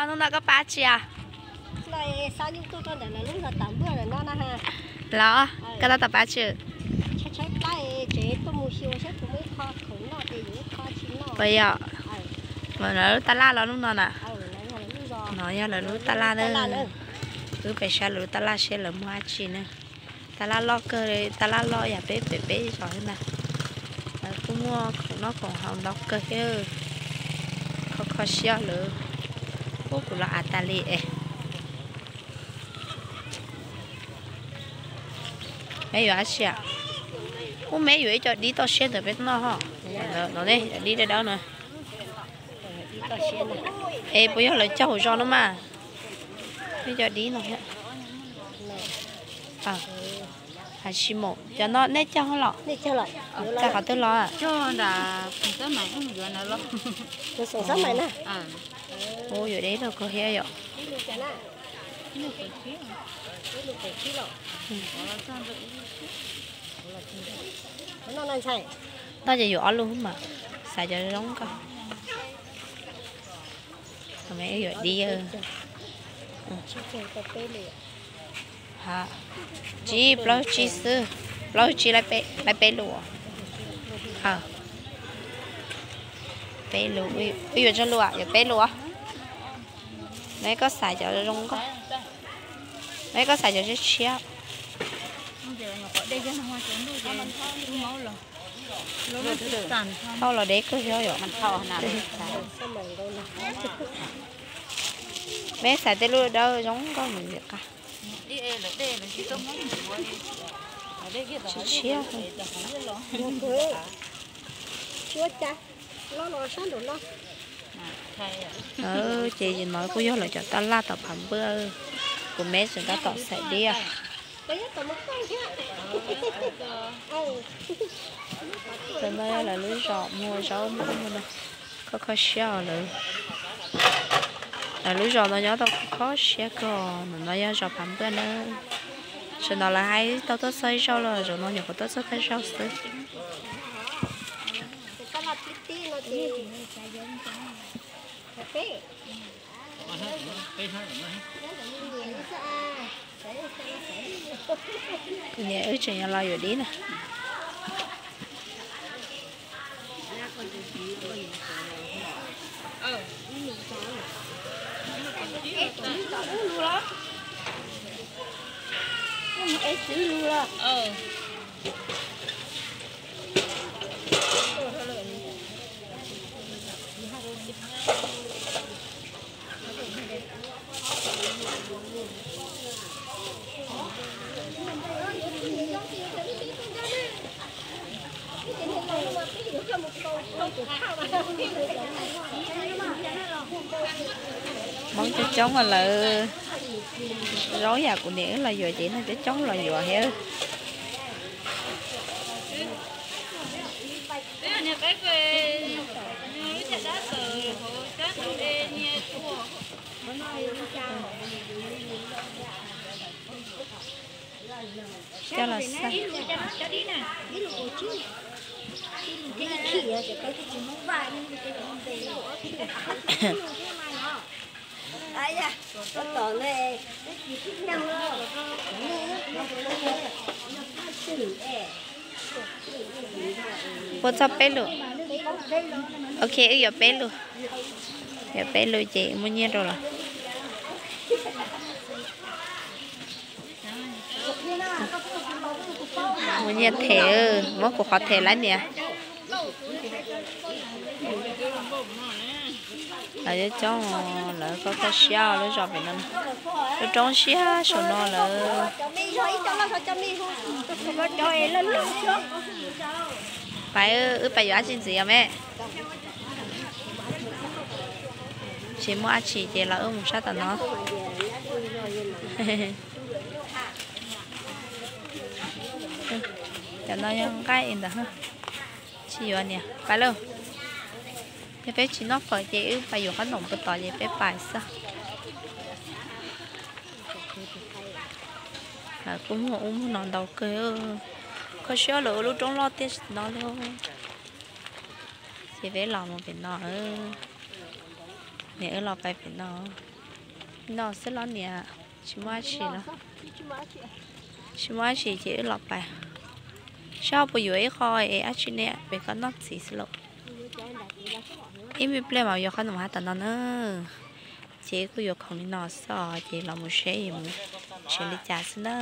Hnub no koj pab tsi a? Los, koj tab tom pab tsi? Puas yog? Mas lawv lub tab laj los hnub no na? No yog lawv lub tab laj na. Wb pem saib lawv lub tab laj seb lawv muaj dab tsi na. Tab laj loj kawg, tab laj loj yam peb pem peb zos xwb ntag. Lawv kuj muaj khoom noj khoom haus ntau kawg thiab. Kho kho siab lawv. Ub, kuv los av tas li es. Meb yuav dab tsi? Ub, meb yuav ib co dib toj siab ntawm peb noj ho. No ne, cov dib dawb dawb no. Es puas yog lawv cog hauv zos no mas? Ib co dib no. Tsis mus, cov no nej cog los? Tag qhov twg los? Ub, yuav deb lug kawg thiab yom. Noj ces yuav ob lub mas, xav cov zoo nkauj. Yuav dib. Tsib plaub tsib xwb, plaub tsib laib peb lus. Peb lus, wb yuav tsawg lus? Yuav peb lus. Neb koj xav cov zoo nkauj, neb koj xav cov tshiab tshiab. Thauj los deb kawg thiab yom. Meb xav tej lub dawb zoo nkauj mus ntxiv qab. Tshiab tshiab. Ces no kuj yog lawv cov tab laj tom phav npaj, kuv meb tseem tab tom xaim dib. Tam no yog lawv lub zos muag zaub muag no, kho kho siab os lawv. Lawv lub zos no nyob tau kho siab kawg, no yog zos phav npaj na. Tam no lawv hais tau tuaj txog ib zaug los, zaum no nyuam qhuav tuaj txog thawj zaug xwb. Kuv niam wb tseem yuav los yuav dib na. Hmoob coob coob lawv, zaub yam kuv niam wb los yuav ces no coob coob los yuav thiab. Coj los xaj. Puas txog peb lus? Ok, wb yuav peb lus. Yuav peb lus ces muaj nyiaj rau lawm. Muaj nyiaj them, muab kuv qhov them lawm niam. Lawv coob coob, lawv kho kho siab lub zos pem no. Lub roob siab saum no lawm. Pais, wb pais yuav dab tsi ntxiv os me? Tsis muaj dab tsi ces los wb mus sab tom no. Cov no yog nqaij ntawd. Tsis yuav niam, pais lauj. Yog peb tsis noj fawm ces wb pais yuav qhob noom puag tod ces peb pais xwb. Lawv kuj muag ub muag no ntau kawg. Kho siab lawm, lub roob loj tiaj no li. Ces peb los mus pem no. Niam wb los pais pem no. No xwb los niam, tsis muaj dab tsi los. Tsis muaj dab tsi ces wb los pais. Saib puas yuav ib qho es dab tsi ne, pem koj noj txiv xwb lauj. Ib me pliag mas yuav qhov ntawm hav tom no na. Ces kuj yuav khoom li no xwb os, ces los mus seb yuav mus nrhiav li cas xwb na.